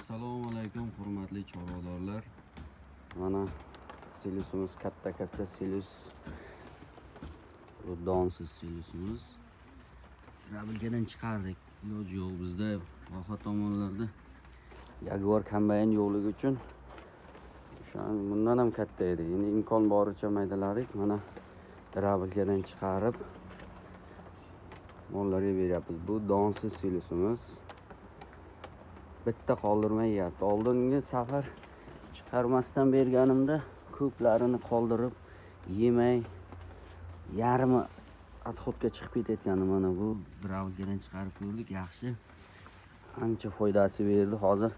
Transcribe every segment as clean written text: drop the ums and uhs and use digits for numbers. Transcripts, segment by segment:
Assalomu alaykum hurmatli chorvadorlar. Mana silusimiz, katta-katta silus. Bu donsiz silusimiz. Rabilkadan chiqardik. Iloji yo'q bizda voha tomonlarda Jaguar kombayn yo'qligi uchun o'sha bundan ham katta edi. Endi imkon boricha maydaladik. Mana rabilkadan chiqarib mollarga beryapmiz. Bu donsiz silusimiz. Bitta qoldirmay yeyapti. Oldingi safar chiqarmasdan berganimda ko'plarini qoldirib yemay yarmi отходga chiqib ketayotgandi. Mana bu dravelkadan chiqarib ko'rdik, yaxshi. Ancha foydasi berdi. Hozir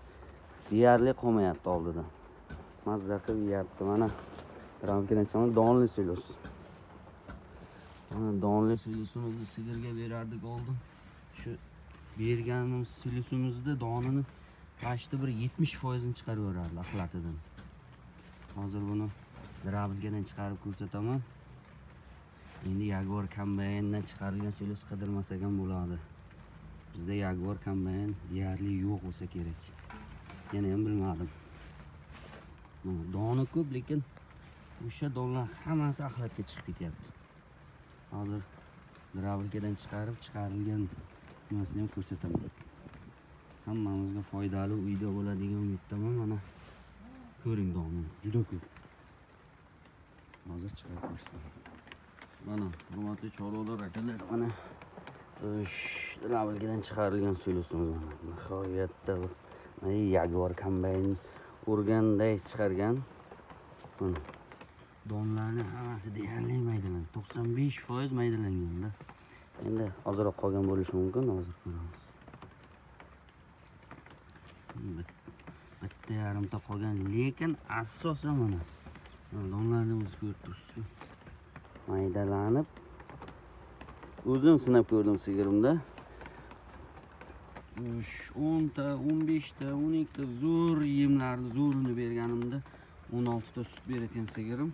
deyarli qolmayapti oldida. Mazza qilib yeyapti. Mana dravelkadan chiqarib donli silos. Mana donli silosimizni sigirga berardik oldin. Shu berganimiz silosimizda donini почти bir 70%ni chiqarib yuborardi axlatidan. Hozir buni dravelkadan chiqarib ko'rsataman. Endi Jaguar kombayndan chiqarilgan silos qidirmasak ham bo'ladi. Bizda Jaguar kombayn deyarli yo'q bo'lsa kerak. Yana ham bilmadim. Mana doni ko'p, lekin o'sha donlar hammasi axlatga chiqib ketyapti. Hozir dravelkadan chiqarib chiqarilgan nimasini ham ko'rsataman. Hammamizga foydali uyda bo'ladigan umiddaman. Mana ko'ring, doni juda ko'p. Hozir chiqarib ko'rsataman. Mana hurmatli chorvalar akalar, mana dravelkadan chiqarilgan silosimiz mana nihoyatda bir Jaguar kombayn urganday chiqargan. Mana donlarni hammasi deyarli maydalangan, 95% maydalanganda. Endi ozroq qolgan bo'lishi mumkin, hozir ko'ramiz. Bitta yarimta qolgan, lekin asosan mana donlarni o'zi ko'rib turibsiz. Maydalanib o'zim sinab ko'rdim sigirimda. 10 ta, 15 ta, 12 ta zo'r yemlarni zo'rini berganimda 16 ta sut berayotgan sigirim.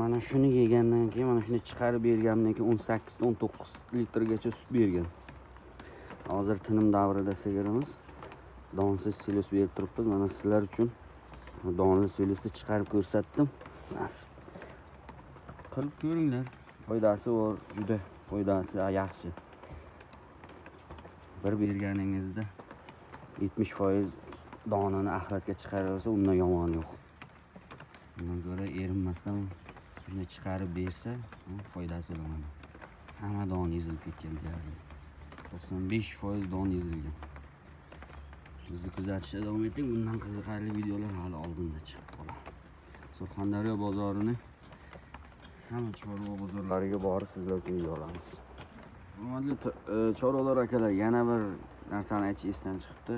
Mana shuni yegandan keyin, mana shuni chiqarib berganimdan keyin 18-19 litrgacha sut bergan. Hozir tinim davrida sigirimiz donsiz silos berib turibmiz. Mana sizlar uchun donli silosni chiqarib ko'rsatdim. Nasib qilib ko'ringlar. Foydasi bor, juda foydasi yaxshi. Bir berganingizda 70% donini axlatga chiqarsa, undan yomoni yo'q. Undan ko'ra erinmasdan shuni chiqarib bersa, foydasi bo'ladi. Hamma don ezilib ketgan deyarli. 95% don ezilgan. Bizni kuzatishda davom eting. Bundan qiziqarli videolar hali oldinda chiqib qoladi. Surxondaryo bozorini hamma chorva bozorlariga borib sizlar uchun video olamiz. Hurmatli chorvalar akalar, yana bir narsani aytish esdan chiqibdi.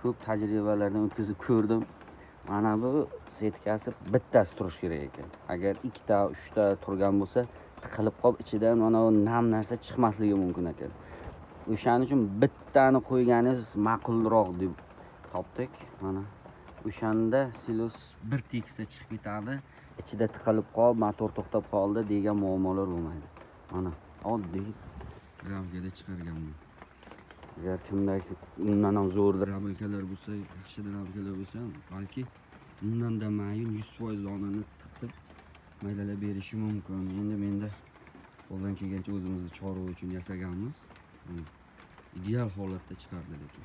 Ko'p tajribalardan o'tkazib ko'rdim. Mana bu setkasi bittasi turish kerak ekan. Agar ikkita, uchta turgan bo'lsa, tiqilib qolib ichidan mana bu nam narsa chiqmasligi mumkin ekan. O'shaning uchun bittani qo'yganingiz ma'qulroq deb topdik. Mana o'shanda silos bir tekisda chiqib ketadi. Ichida tiqilib qolib, motor to'xtab qoldi degan muammolar bo'lmaydi. Mana oddiy dravelkada chiqarganman. Agar kimda undan ham zo'r dravelkalar bo'lsa, yaxshi dravelkalar bo'lsa, balki undan-da mayin 100% donini tiqib maydalab berishi mumkin. Endi menda qo'ldan kelgancha o'zimizni chorva uchun yasaganmiz. Ideal holatda chiqardi lekin.